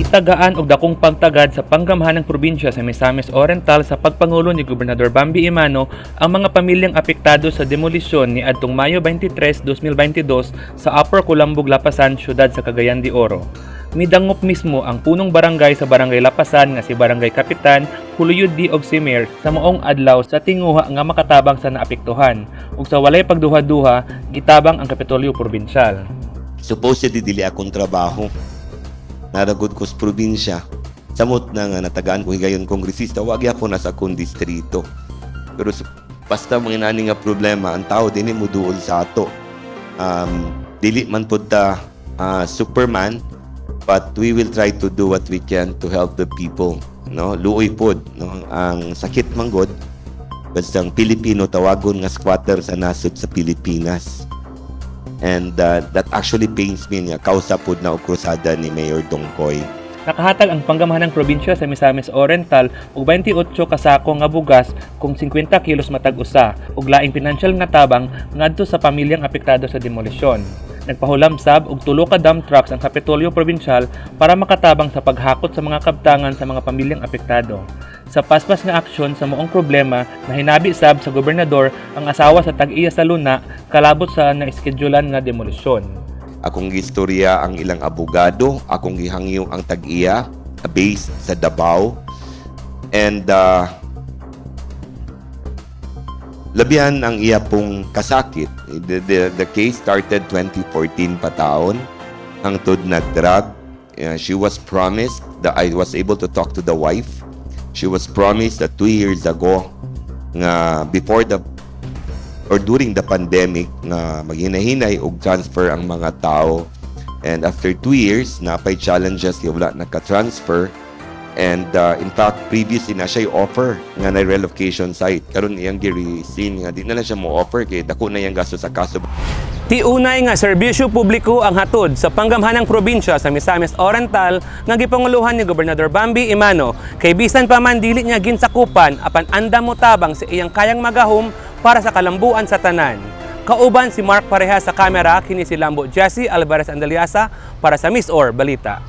Gitagaan og dakong pagtagad sa panggamhanang probinsya sa Misamis Oriental sa pagpangulo ni Gobernador Bambi Emano ang mga pamilyang apektado sa demolisyon ni adtong Mayo 23, 2022 sa Upper Kulambog, Lapasan, siyudad sa Cagayan de Oro. Midangop mismo ang punong barangay sa Barangay Lapasan nga si Barangay Kapitan Julio D. og si Mayor sa maong adlaw sa tinguha nga makatabang sa naapektuhan ug sa walay pagduha-duha, gitabang ang Kapitolyo Probinsyal. Supposedly dili akong trabaho. Naa ra gud ko sa probinsya. Samot na nga natagaan ko higayon kongresista, wa gyapon na sa akong distrito. Pero basta mga nani nga problema, ang tao dinhi mo duol sa ato. Dili man pud ta Superman, but we will try to do what we can to help the people. No, luoy pod, no? Ang sakit man gud basta ang Pilipino tawagon nga squatter sa nasod sa Pilipinas. And that actually pains me nga kausa pod na og krusada ni Mayor Dongkoy. Nakahatag ang panggamhanang probinsya sa Misamis Oriental og 28 ka sako nga bugas kung 50 kilos matag usa ug laing pinansyal nga tabang ngadto sa pamilyang apektado sa demolisyon. Nagpahulam sab og tulo ka dump trucks ang Kapitolyo Probinsyal para makatabang sa paghakot sa mga kabtangan sa mga pamilyang apektado. Sa paspas nga aksyon sa maong problema, nahinabi sab sa gobernador ang asawa sa tag-iya sa luna kalabot sa naiskedyulan nga demolisyon. Akong gistorya ang ilang abogado, akong gihangyo ang tag-iya based sa Davao. And labihan ang iya pong kasakit. The case started 2014 pa taon. Hangtod nag-drag. She was promised that I was able to talk to the wife. She was promised that 2 years ago nga before the or during the pandemic nga maghinahinay og transfer ang mga tao. And after 2 years, napay challenges kay wala naka-transfer. And in fact, previously na siya offer nga na relocation site. Karon iyang gi-rescind nga di na lang siya mo offer kay dako na iyang gasto sa kaso. Tiunay nga serbisyo publiko ang hatod sa panggamhanang probinsya sa Misamis Oriental nga gipanguluhan ni Gobernador Bambi Emano, kay bisan pa man dili niya ginsakupan, apan andam motabang sa iyang kayang magahom para sa kalambuan sa tanan. Kauban si Mark Pareha sa kamera, kini si Lambo Jesse Alvarez Andaliasa para sa MisOr Balita.